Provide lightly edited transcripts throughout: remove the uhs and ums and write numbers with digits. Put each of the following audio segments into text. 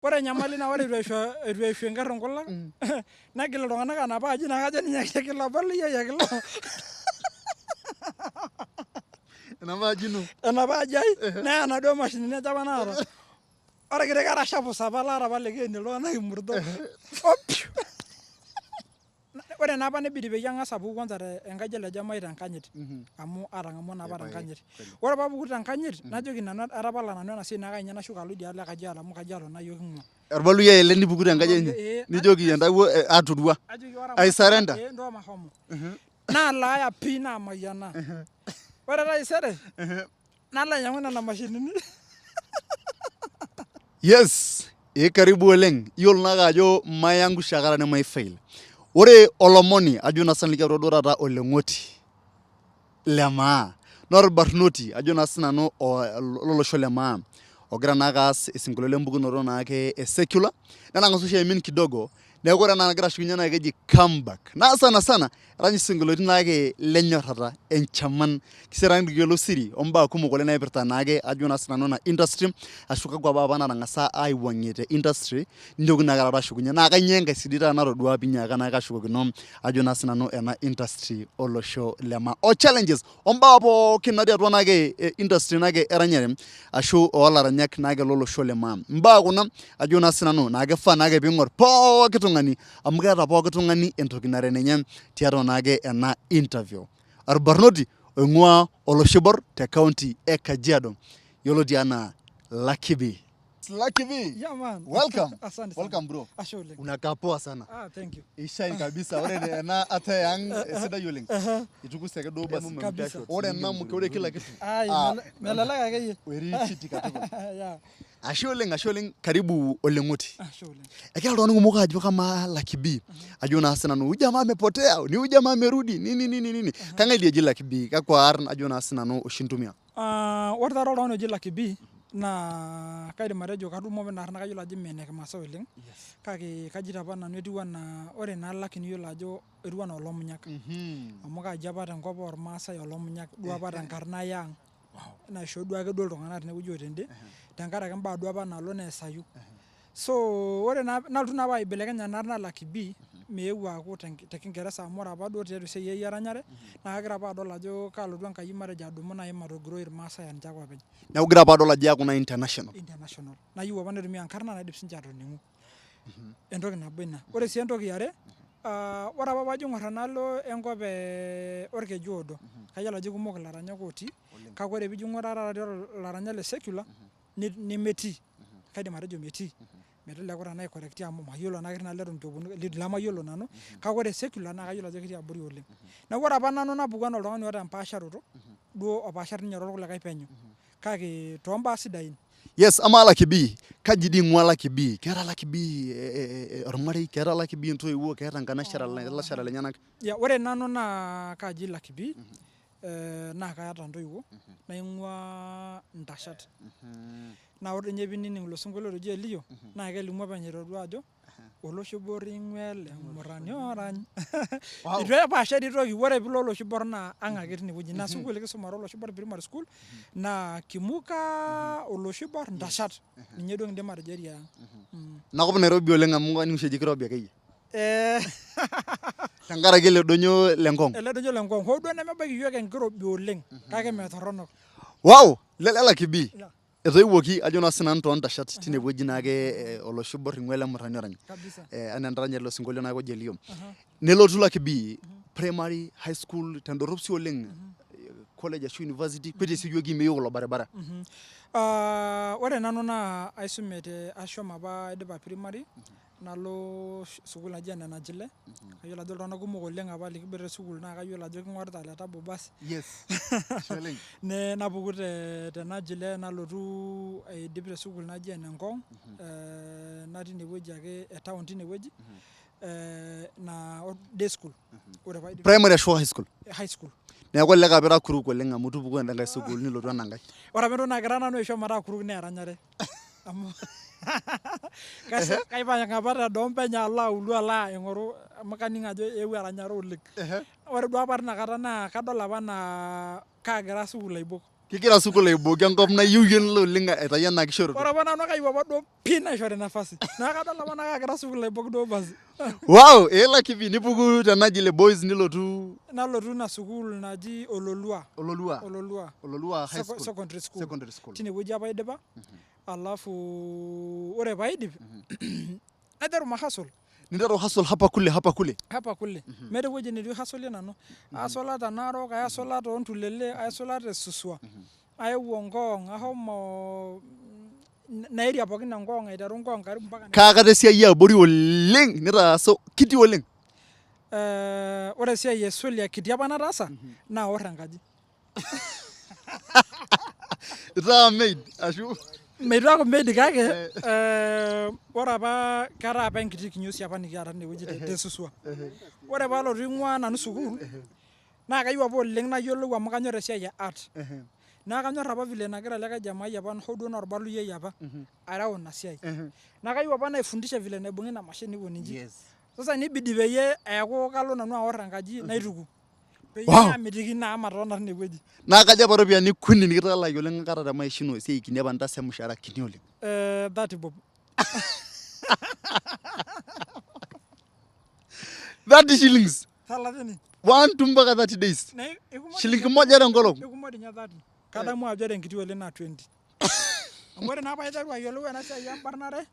Ore enyamali naa ore eitu eishu enker nkulak negil iltung'anak anapa aji naa kajo ninye kegil apa leyiai ekila. Enapa aji ino. Enapa aji ai neya inaduo mashinini enye apa naata. Orkiti karasha pus apa laata apa likienie iltung'anak imurto. Opiu. Ore naa apa nibidi peyie ang'as apuku kwanza te enkaji ele jamai tenkanyit amu atang'amua naa apa tenkanyit. Ore paapuku tenkanyit najoki nanu atapala nanu ena siai neeku kai ninye nashuko alo idialo e Kajiado amu Kajiado naa iyiook king'ua. Orbaluyia ele nipuku tenkaji enye nijoki entawuo aturua I surrender. Ee ntoo mahomo. Naalaaya pii naamayiana. Ore taisere nalo ainyang'u nena mashinini. Yes, ee karibu oleng. Iyiolo naake ajo maiangusha akata nemaifail. Ore olomoni ajo naa sinanu likiatua duo taata oleng'oti le maa naa orbarnoti ajo naa sinanu lolosho le maa ogira naake aas isinkolioitin lempukunoto naake e secular netang'asa oshi aimin kidogo neeku ore ena nagira ashukunye naa keji comeback. Naa sana sana erany isinkolioitin naake lenyorrata, enchaman, kisera nikiyiolou siri ombaa kumok oleng naipirta naake ajo naa sinanu ena industry ashu kakwa baa apa natang'asa aiwuang'ie te industry nitoki naake taata ashukunye naa kainyoo enkae sii taata natodua pinyaaka naake ashukokino ajo naa sinanu ena industry olosho le maa o challenges ombaa pookin natii atua naake industry naake eranyare ashu oolaranyak naake lolosho le maa. Imbaa kuna ajo naa sinanu naa kifaa naake piing'or pooki tung'ani amu keeta pooki tung'ani entoki nara enenye tiatua naake ena interview. Orbarnoti oing'ua olosho oibor te county e Kajiado yioloti anaa Lucky B. Lucky B. Yeah, man. Welcome. Asante sana. Welcome bro. Ashe oleng. Unakaa poa sana. Ah, thank you. Ishine kabisa. Ore ena attire ang sidai oleng. Itukuse ake duo basi. Kabisa. Ore ena mke ore kila kitu. Ai, Ah, melelek akeyie. Etii fiti katukul. Yeah. Ashe oleng, ashe oleng. Karibu Oleng'oti. Ashe oleng. Egira iltung'anak kumok aajo kamaa Lucky B. Ajo naa sinanu huyu jamaa amepotea, ni huyu jamaa amerudi, nini nini nini. Kang'ae dii eji Lucky B? Kakwa arn ajo naa sinanu oshi intumia? Ah, ore taata oltung'ani oji Lucky B naa kaidim atejo katumo apa ina arna kayiolo ajo mee enekimaasai oleng kake kajito apa nanu etiu anaa ore naa Lucky niyiolo ajo etiu anaa olomunyak amu kaji apa tenkop ormaasai olomunyak duo apa tenkarna ai ang naishoo duake duo iltung'anak tenewueji o tende tenkaraki imbaa duo apa naalo neesayu. So ore naa nalotu naa apa aibelekeny ena arna Lucky B meeu aaku te kingeresa amu ore apa duo tiatua esiai ai eranyare naa kagira apa adol ajo kaalotu Enkai matejo adumu nai matogiroi irmaasai aa ninche ake oopeny. Neeku igira apa adol ajo iaku naa international. International. Nayieu apa naitumia enkarna naidim sinche aatoning'u. Entoki nabo ina. Ore sii entoki iare, ore apa pajo aing'or enaalo enkop e olkeju oodo, kayiolo ajo kumok ilaranyak otii, kake ore piijo aing'uraa taata tiatua ilaranyak le secular nemetii, kaidim atejo metii, meteleku tenaa aicorrecti amu mayiolo tenaa ketii naa leton eitu eponu lemayiolo nanu, kake ore secular naa kayiolo ajo ketii abori oleng. Neeku ore apa nanu napuku anaa oltung'ani oota empaasharoto duo opaashari ninye toolkulikae penyo, kake toombaa sidain. Yes, amaa Lucky B, kaji dii ing'ua Lucky B? Keeta Lucky B ormarei? Keeta Lucky B intoiwuo? Keeta nkanashara ilashara lenyenak? Yeah, ore nanu naa kaaji Lucky B, naa kaata intoiwuo naing'ua Ntashat. Naa ore ninye piinining ilo sinkolio loji Eliyio naa kelimu openy aitodua ajo olosho oibor eing'ua ele murrani orany. Eitu epaashari toki, ore piilo olosho oibor naa ang ake tinewueji. Ina sukuul kisumare olosho oibor primary school naa Kimuka, olosho oibor, Ntashat. Ninye duo kindim atejo area ang. Inakop nairobi oleng amu kaning oshi eji kirobi akeyie. Eh. Tenkaraki ele donyo le Ngong. Ele donyo le Ngong. Hoo duo nemebaiki iyiook enkirobi oleng kake mee torronok. Wow! Lele Lucky B. Etoiwuoki ajo naa sinanu too ntashat tine wueji naake eh, olosho oibor ing'ua ele murrani orany. Kabisa. Eh, anaa entaranya ilo sinkolio naake oji Elio. Nelotu Lucky B primary, high school tendorrop sii oleng college ashu university kwetie sii iyiook kiimie iyiook ilo baribara. Ah, ore nanu naa aisume te ashomo apa aidipa primary nalo sukuul naji ene Najile, kayiolo ajo iltung'anak kumok oleng apa likiboitare sukuul naa kayiolo ajo king'orita le Tabo basi. Yes. Ashe oleng. Ne napuku te te Najile nalotu aidip te sukuul naji ene Ngong, natii inewueji ake e town tinewueji, naa day school. Ore paidip Primary ashu high school? High school. Neeku elelek apa ira kuruk oleng amu itupukuo enda nkae sukuul nilotu ena nkae. Ore apa entoki nagira nanu aisho metaa kuruk naa eranyare. Amu kaipang apa tedoo penyo alo auluo alo aing'oru amu kaning ajo eewuo eranyare oleng. Ore duo apa tinakata naa kadol apa anaa kaagira sukuul aibok. Kigira sukuul aibooki enkop naa iyieu iyie nilo oleng aitayu ena kishoroto. Ore apa nanu kayieu apa duo pii naishori nafasi. Neeku kadol apa naa kaagira sukuul aiboki duo basi. Wow, ee Lucky B nipuku tenaji le boys nilotu Nalotu ina sukuul naji Ololua. Ololua. Ololua. Ololua High School. Secondary school. Secondary school. Tine wueji apa aidipa. Alafu ore paidip naiteru mahasol. Ninteru hustle hapa kule hapa kule. Hapa kule. Meeta ewueji neitu aihasolie nanu. Aihasola te Narok, aihasola too Ntulele, aihasola te Suswa, aewuo Ngong, ahomo ina area pookin e Ngong aiteru Ngong karibu mpaka Kaa kata esiai e abori oleng nitaasa kiti oleng? Ore esiai aisul kiti apa nataasa naa aor enkaji. Itaa maid ashu? Meitu aaku maid kake ore apa keetae apa enkiti kinyosi apa nikiata tinewueji te Suswa. Ore paalotu aing'ua nanu sukuul naa kayieu apa oleng nayiolou amu kanyorr esiai e art. Naa kanyorr apa vile nagira likae jamaa ai apa hoo duo naa orbaluyiai apa areu ina siai. Naa kayieu apa naifundisha vile naibung'i ina mashini nikoni inji. Sasa nibidi peyie eeku kalo nanu aor enkaji naituku. Peyie Wow. aamitiki naa matotona tine wueji. Naa kaja apa iropiyiani kuni nikitalaaki oleng enkata te maisha ino esiai kini apa nitaasa emushaara kini oleng? 30 bob. 30 shillings. Thelathini. 1 to mpaka 30 days. Na ikumok Shilingi moja tenkolong. ikumok ninye 30. Kadamu ajo ore enkiti oleng naa 20. Amu ore naa paiteru ayiolou ena siai embarnare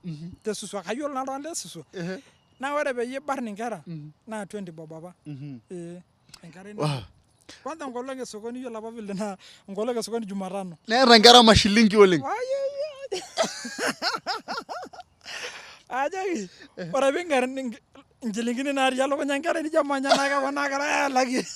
te Suswa, kayiolo naa iltung'anak le Suswa. Naa ore peyie ibarn inkera naa 20 bob apa. Ee enkerai nabo. Wow. Kwanza enkolong e sokoni iyiolo apa vile naa enkolong e sokoni Jumatano. Neeta inkera mashilingi oleng. Ayayay. Ajoki ore piinger inchilingini natii elukunya enkerai nijo manya naa keponaa kerai alakie.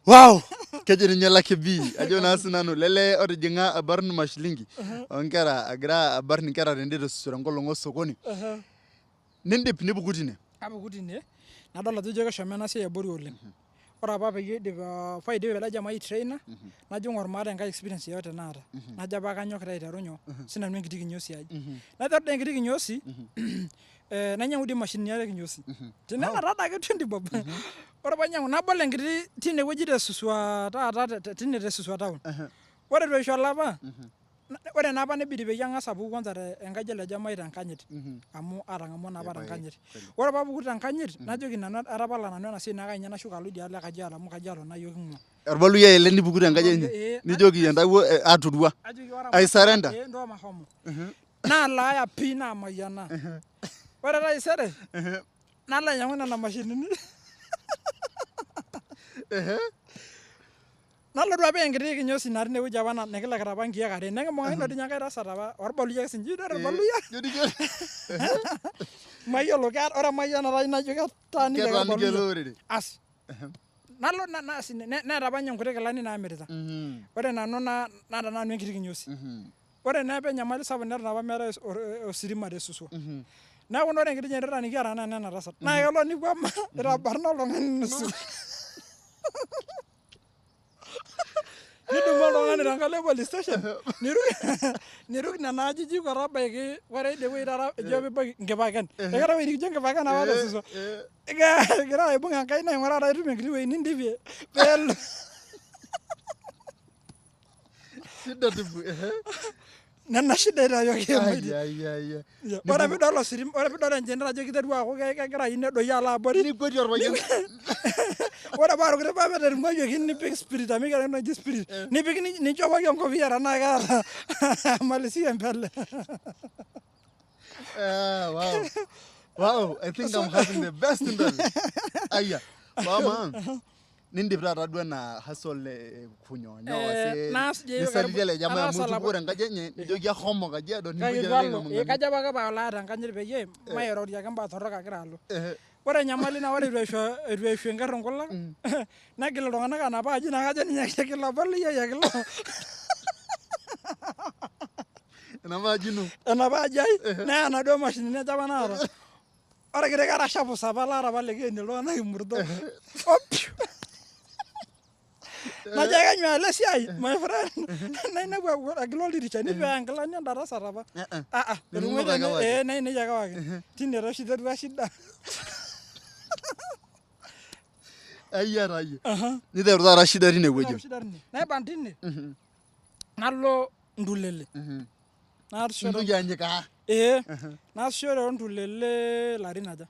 Wow! Keji ninye Lucky B. Ajo naa sinanu lele otijing'a abarn mashilingi onkera agira abarn inkera tende te tenkolong osokoni. Nindip nipuku tine. Apuku tine nadol ajo ijo keshomo ena siai abori oleng. Ore apa peyie aidip paidip ele jamaa aitraina najo ing'or maata enkae experience yeyote naata. Najo apa kanyokita aiteru nyoo sinanu enkiti kinyosi ai. Naiteru doi enkiti kinyosi Nainyiang'u dii imashinini are kinyosi. Tenena taa adake 20 bob. Ore painyiang'u nabol enkiti tine wueji te Suswa taata tine te Suswa town. Ore eitu eishu olapa, ore naa apa nibidi peyie ang'as apuku kwanza te enkaji ele jamaa ai tenkanyit amu atang'amua naa apa tenkanyit. Ore paapuku tenkanyit najoki nanu atapala nanu ena siai neeku kai ninye nashuko alo idialo e Kajiado amu Kajiado naa iyiok king'ua. Orbaluyia ele nipuku tenkaji enye Ee. nijoki entawuo aturua. Ajoki ore I surrender. Ee ntoo mahomo. Naalaaya pii naamayiana. Ore taisere nalo ainyang'u nena mashinini. Nalotu apik enkiti kinyosi naa tinewueji apa nikilakita apa nkiek are. Nekibung'akinote ninye enkae tasat apa orbaluyia ake sinye. Ijo doi orbaluyia. Mayiolo ore emayianata ai najo ketaaniki ake Ketaaniki ele orbaluyia. orere. Asi. Nalo neeta apa ninye nkuti kilani naamirita. Ore nanu naata nanu enkiti kinyosi. Ore naa apa enyamali sapuk neton apa meetae ositima te Suswa. Neeku naa ore enkiti generator nikiata naa enena tasat. Naa kelo nikwama itabarna oltung'ani nusu. Nidumu oltung'ani tenkalo e police station niruk niruk nena ajijik otabaiki ore idie wueji taata ijo piibaiki Nkipaken. Ekeetae ewueji nikijo Nkipaken apa te Suswa. Egira aibung enkaina aing'uraa tenaa itum enkiti wueji nintipie pelo. Shida tupu. Ehe. Nena shida itayioki Ai, emaiti. ai, ai, ai. Ore piidol ositima, ore piidol engenerator ajo kiterua aaku kegira ayieu nedoyio alo abori. Nikwetie orpayian. Ore paa irkuti papit etung'uayioki nipik spirit amu ekiata entoki naji spirit nipik ninchopoki enkopiyia tenaa keeta malizia mbele. Ah, wow. Wow, I think I'm having the best interview. Aya, mama. Nindip taata duo ena hustle eh, kunyonyoa Eh, se naas dii nisalitie ele jamaa amu ataasa itupukuo ilapa- tenkaji enye nijoki ahomo Kajiado Kake nipuki itu ele alo. Eh, ng'amung'ami. kajo apake pee alo tenkanyit peyie mairorie ake imbaa torrok agira alo. Eh, Ore enyamali naa ore eitu eishu enkerr nkulak negil iltung'anak anapa aji naa kajo ninye kegil apa oleyiai ekilo enapa aji ino. enapa aji ai neya inaduo mashinini aja apa naata. Orkiti karasha pus apa laata apa likienie iltung'anak imurto opiu najo ake nyoo alo esiai my friend nainepu egila oldirisha neitu eya nkilani enda tasat apa. Eh, eh. Ah ah Ninunuk ake wake. ee nejia ake wake tine taa oshi iterua shida. Ayia taa yie. Niteru taata shida tine wueji. Niteru shida tine. Naipang tine nalo Ntulele. Naasisho Nintoki anyikaa. Ee, naasisho too Ntulele ilarin aja.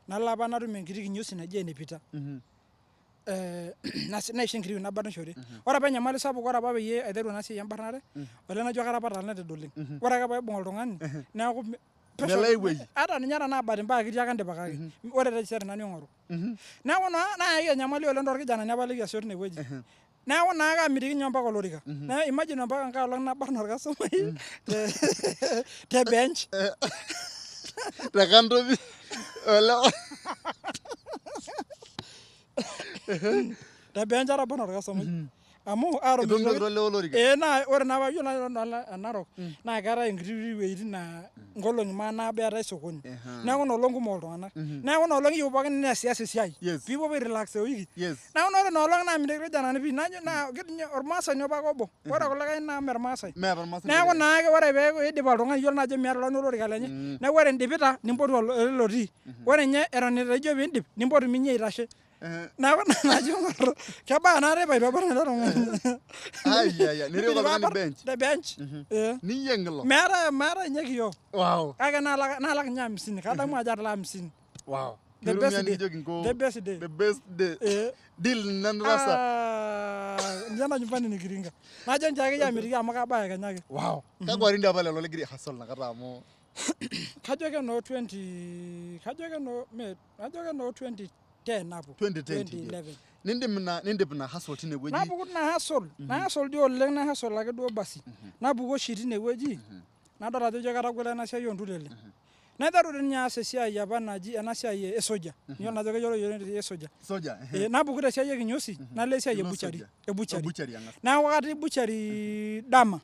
Nalo apa natum enkiti kinyosi naji ene Peter. Naisho enkiti wueji nabarnishore. Ore apa enyamali sapuk ore apa peyie aiteru ena siai embarnare, olee najo kara apa talented oleng. Ore ake paibung oltung'ani, neeku pesho Melo ai wueji. ata ninye tenaa bahati mbaya kitii ake intipikaki. Ore taisere nanu aing'oru. Neeku naa nayaki enyamali oleng torkijanani apa likiasisho tine wueji. Neeku naa kaamitiki ninye mpaka olorika. Naa imagine mpaka enkae olong nabarn orkastomai te bench. Te kando pi. Olewa. Te bench atabarna orkastomai. Amu Itumito olewa olorika. Ee naa ore naa iyiolo naa te Narok naa keetae nkiti wuejitin naa nkolong'i maanabo eetae sokoni. Neeku ina olong kumok iltung'anak. Neeku ina olong iyieu pookin niasiasa esiai. Pee ipuopuo ai relax te wiki. Neeku naa ore ina olong naa mitiki irkijanani pii najo naa ormaasani obo ake obo. Ore kulikae naa mee irmaasai. Neeku naa ake ore pee eidip oltung'ani iyiolo naa ajo meeta oltung'ani olorika lenye. Neeku ore indipita nimpotu ele lotii. Ore ninye eton ijo pee indip nimpotu minye aitashe. Neeku ina najo aing'or kebaa ena teipa eitu abarn ele tung'ani. Ai ai ai nirik oltung'ani bench. Te bench. Ee. Niyieng ilo. Meetae meetae ninye kioo. Wow. Kake naalak naalak ninye hamsini. Kadamu ajo atalaa hamsini. Wow. The best day. The best day. The best day. Eh. Deal ina nitaasa. Ah, ninye na nyumbani nikiringa. Najo nchoo akeyie amitiki amu kabaya kenya ake. Wow. Kakwa arin dii apa lelo ligira ai hustle inakata amu Kajo ke noo 20 kajo ke noo me kajo ke noo 2010 hapo. 2010 tidie. 2011. Nindim ina nindip ina hustle tine wueji. Napuku tina hustle, na hustle dii oleng na hustle ake duo basi. Napuku oshi tine wueji nadol ajo ijo ketagolo ena siai oo ntulele. Naiteru dii ninye aas esiai apa naji ena siai e soja. Niyiolo naa ajo keyioloi oleng esiai e soja. Soja. Eh, napuku te siai e kinyosi nalo esiai e Ilo butchery, soja. e butchery. Butchery ang'as. Neeku katii butchery dama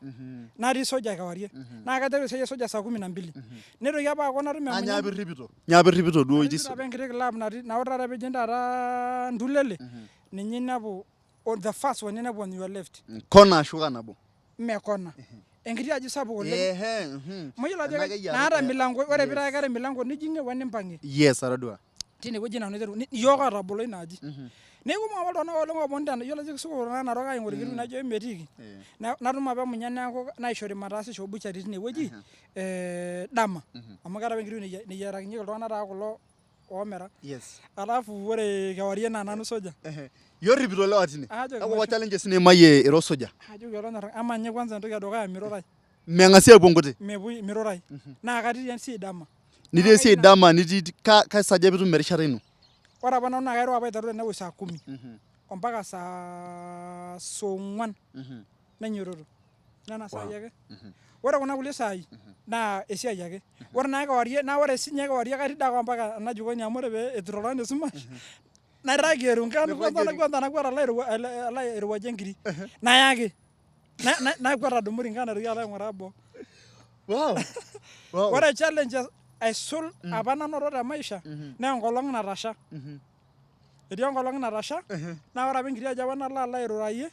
natii soja kewarie. Naa kaiteru esiai e soja saa kumi na mbili. Nitoki apa aaku natum Naa nyoo emunya apa irripito? Nyoo apa irripito duo itii Aripito apa enkiti club natii naa ore taata piijing taata Ntulele ninye inepu on the first one ninepu on your left. Kona ashu kaa nabo? Mme kona. Enkiti aji sapuk oleng. Ehe, mhm. Mayiolo ajo Ena akeyie naata ake- emilanko, ore Yes. pitaa keeta emilanko nijing'ie we nimpang'ie. Yes, atodua. Tine wueji nanu aiteru, iyiook otabolo ina aji. Neeku kumok apa iltung'anak oleng ooponu tena, iyiolo ajo kisupat iltung'anak Narok aing'oru enkiti wueji naijo emetiiki. Natum apa emunya neeku naishori mataasisho butchery tine wueji dama. Amu keetae apa enkiti wueji neyiarakinyieki iltung'anak taa kulo oomira. Yes. Alafu ore kewarie naa nanu soja. Ehe. Yorripito lewa tine. Ajoki Kakwa maisho. challenges niimayie ira osoja? Ajoki olonyor amaa ninye kwanza entoki edukuya mirurai. Meng'asi aapuo nkuti. Mepuoi mirurai. Naa katii esiai dama. Nitii esiai dama nitii ka kasaja piitum erishata ino? Ore apa nanu naa kairura apa aiteru tenewueji saa kumi ompaka saa ong'uan nainyototo. Nena saai ake. Ore kuna kulie saai naa esiai ake. Ore naa kewarie naa ore siinye kewarie katii dii ake mpaka ena jikoni amu ore pee etur oltung'ani esumash nairragie erunkan kwanza kwanza nakwet alo alo airowuajie nkiri nayaki. Nakwet adumu ringan aitoki alo aing'uraa boo. Wow. Wow. Ore challenge aisul apa nanoto te maisha naa enkolong natasha. Etii enkolong natasha naa ore apa enkiti aji apa nalo alo airurayie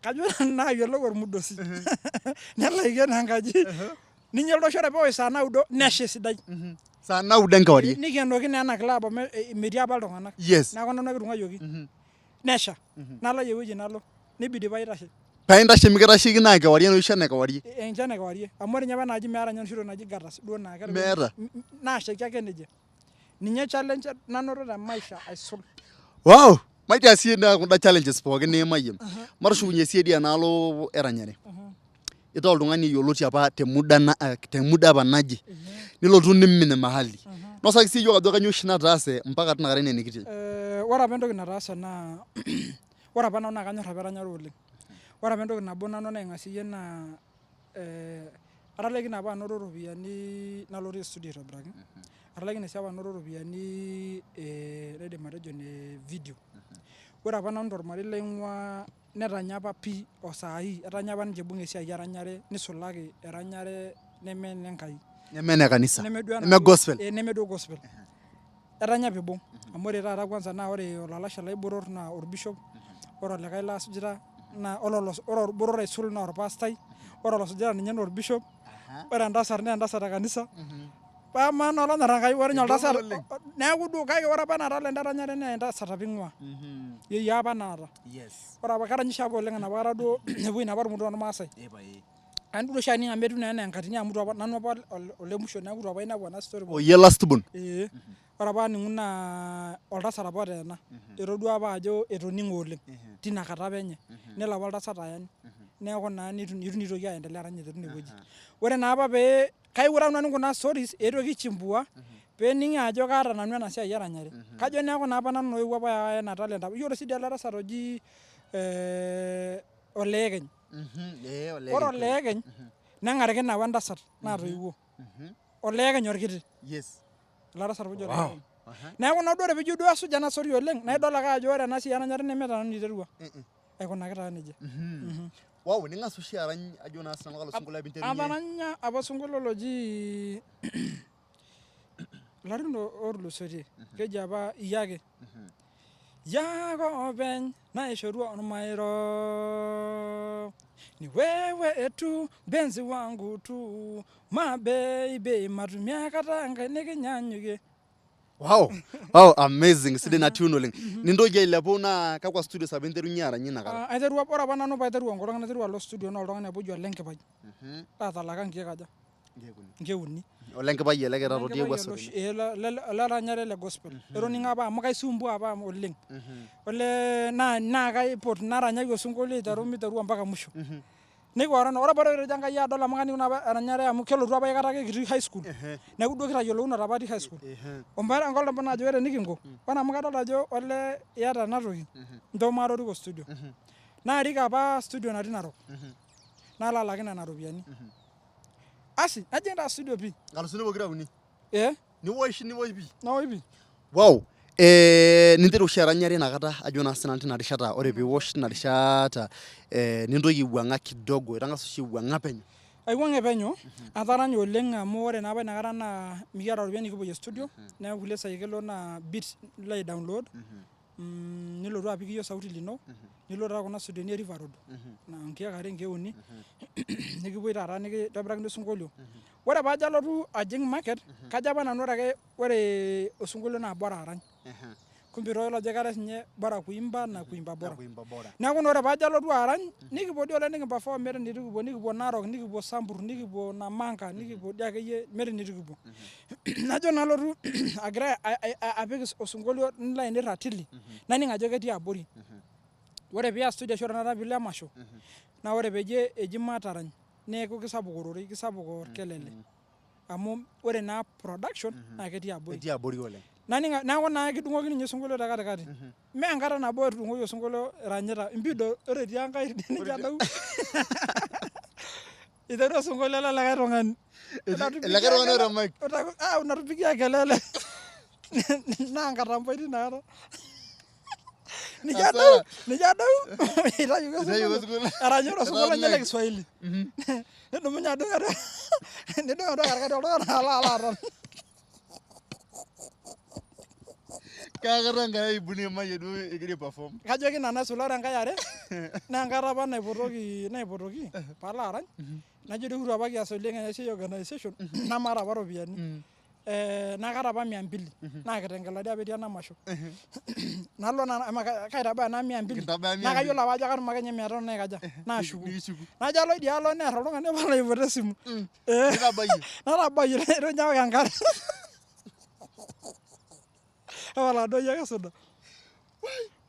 kajo nanu naayiolou ormudosi nelo aiken enkaji ninyial ore peewosh saa naudo nesha esidai. Saa naudo enkewarie. Nikenoki naa ena club amu metii apa iltung'anak. Yes. Neeku nanu ake itung'uayioki. Nesha. Nalo ewueji nalo. Nibidi paitashe. Paa intashe mikitasheki naa kewarie enoshi shan e kewarie. Enchan e kewarie. Amu ore ninye apa enaaji meeta ninye enoshi toki naji gutters duo naa Meeta. Naashaiki ake nejia. Ninye challenge nanoto te maisha aisul. Wow! Maitiasie naa kunda challenges pookin niimayie. Matushukunye siadi enaalo eranyare. Itaa oltung'ani yioloti apa te muda na te muda apa naje. Nilotu nimin mahali. Nosaki sii iyiook ajo kainyoo oshi nataase mpaka tinakata ene nikitii. Ore apa entoki nataase naa ore apa nanu naa kanyorr apa eranyare oleng. Ore apa entoki nabo nanu naing'asiyie naa atalaikine apa anoto iropiyiani nalotie studio aitobiraki, atalaikine sii apa anoto iropiyiani naidim atejo ine video. Ore apa nanu tormarei laing'ua netanya apa pii o saai etanya apa ninche eibung esiai eranyare neisulaki eranyare neme enenkai. Neme ene kanisa. Neme duo Neme gospel. Neme duo gospel. Etanya apa eibung amu ore taata kwanza naa ore olalashe lai botor naa orbishop, ore olikae lasujita naa ore orbotor aisul naa orpastai, ore olosujita ninye naa orbishop, ore entasat naa entasat e kanisa. Amaa naa olonyor Enkai ore ninye oltasat Egol oleng. neeku duo kake ore apa ena talent eranyare naa entasat apa ing'ua. Yeyio apa naata. Ore apa keranyi oshi apa oleng enapa kata duo epuoi inapa tumot ormaasai. Anu duo oshi aning amu etiu naa enaa enkatini amu itu apa nanu apa olemusho neeku itu apa ainepu ena story Oh iyie last born? Ee. Ore apa aning'u naa oltasat apa oteena. Etodua apa ajo etoning'e oleng tina kata apa enye. Nelo apa oltasat aen. Neeku naa nitu naa itoki aendelea arany aiteru ine wueji. Ore naa apa pee kaewuo taa nanu kuna stories eetuoki aichimbua peening'i ajo kaata nanu ena siai eranyare. Kajo neeku naa apa nanu oewuo apa aya ena talent iyiolo sii dii ele tasat oji Oleekeny. Ore Oleekeny neng'arikine apa entasat natoiwuo. Oleekeny orkiti. Ilo tasat oji Oleekeny. Neeku naa ore piijo duo asuj ena story oleng naa idol ake ajo ore ena siai eranyare neme nanu naiterua. Aikunaki taa nejia. Wow, ning'as oshi arany ajo naa sinanu kalo sinkolio apa interunye? Ataranya apa osinkolio loji ilarin ootulusoitie keji apa iyie ake. Iyie ake openy naishorua ormairo ni wewe tu mpenzi wangu tu my baby matumie aikata enkai nikinyanyukie. Wow, wow, amazing, sidai ina tune oleng. Nintoki ailepu naa kakwa studios apa interunye arany ina kata? Ah, aiterua ore apa nanu paiteru enkolong naiterua alo studio naa oltung'ani apa oji Ole Nkipai laatalaka nkeek aja? Nkeek uni. Ole Nkipai ele kira otii Ole Nkipai ele oshi eh, ele oranyare le gospel. Etoning'o apa amu kaisumbua apa oleng. Olee naa naa kaipot naranyaki osinkolio aiteru miteru mpaka musho. Nikioro ore apa etejo Enkai adol amu kaning apa eranyare amu kelotu apa aikata ake kitii high school. Neeku duo kitayiolounote apa atii high school. Ompaka enkolong apa najo ore enikinko, ore amu kadolta ajo olee iyata ena toki, nchoo maatoriko studio. Naarik apa studio natii Narok, nalo alaki nena ropiyiani. Asi, najing taa studio pii. Nkalusuni pokira uni. Ee. Niwosh niwosh pii. Nawosh pii. Wow. Ninteru oshi aranyare inakata ajo naa sinanu tina rishata ore piwosh tina rishata nintoki aiwuang'a kidogo itang'asa oshi aiwuang'a penyo. Aiwuang'ie penyo, ataranya oleng amu ore naa apa inakata naa mikiata iropiyiani nikipuoyie studio neeku kulie saai kelo naa beat ilo ai download nilotu apik iyie osauti lino nilo taata kuna studioni e River Road naa nkeek are nkeek uni nikipuoi taata nikintobirakini osinkolio. Ore paajo alotu ajing market kajo apa nanu ore ake ore osinkolio naa bora arany. Kumbe itoyolo ajo keetae sinye bora kuimba na kuimba bora. Neeku naa ore paajo alotu arany nikipuo dii oleng nikiperform meeta eneitu kipuo, nikipuo Narok, nikipuo Sambur, nikipuo Namanga, nikipuo dii akeyie meeta eneitu kipuo. Najo naa alotu agira apik osinkolio nilo ainir ratili naning ajo ketii abori. Ore piya studio ashu tenakata piilo emasho naa ore peyie eji matarany neeku kisapuk ororei, kisapuk orkelele. Amu ore naa production naa ketii abori. Ketii abori oleng. Naning neeku naa kidung'okini ninye osinkolio te katikati. Mee enkata nabo etudung'oki osinkolio iranyita, imbido ore etii enkae idie nijo adou iterua osinkolio le likae tung'ani. Likae tung'ani oota mic. Ah unatupigia kelele naa nkatampo etii inakata. Nijo adou, nijo adou itayioki osinkolio eranyita osinkolio lenye le Kiswahili. Nidumunye adung atua nidung atua katikati oltung'ani alo alo aton. Kaa kata Enkai aibung'ie emayian duo igira ai perform? Kajo ake ina naisula ore enkae are naa enkata apa naipotoki naipotoki paalo arany najo doi eitu apa kias oleng ena siai e organization nemaata apa iropiyiani. Naa kaata apa mia mbili naa Kitengela dii apa etii ena masho. Nalo naa kaitabaya naa mia mbili naa kayiolo apa ajo katum ake ninye mia tano naikaja naashuku. Najo alo idialo neer oltung'ani apa laipoto esimu. Natabayie neitu ninye aok enkare. Tapala duo iyie ake suda.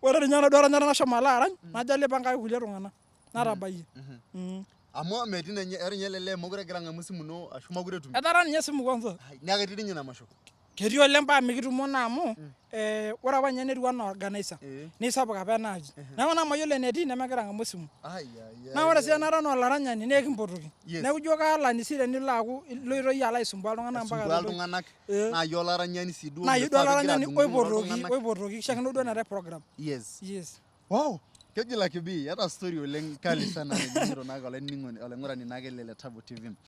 Ore ninye enaduo ranyare nashomo alo arany najo alo aipangaki kulie tung'anak. Natabayie. Amu metii ninye ore ninye ele lee mekure egira ang'amu esimu ino ashu mekure etum. Etara ninye esimu kwanza. Neeku ketii ninye ina masho. Ketii oleng paa mikitumo naa amu ore apa ninye netiu anaa organizer neisapuk apa ena aji. Neeku naa mayiolo enetii nemegira ang'amu esimu. Naa ore sii enara anaa olaranyani naa ekimpotoki. Neeku ijo kaalani sii tenilo aaku iloito iyie alo aisumbua iltung'anak mpaka Aisumbua iltung'anak naa iyie olaranyani sii duo. Naa iyie duo olaranyani oipotoki oipotoki kishaakino duo neetae program. Yes. Yes. Wow, keji Lucky B, iyata story oleng kali sana nejing'ito naake olainining'oni olaing'urani naake le Letabu TV.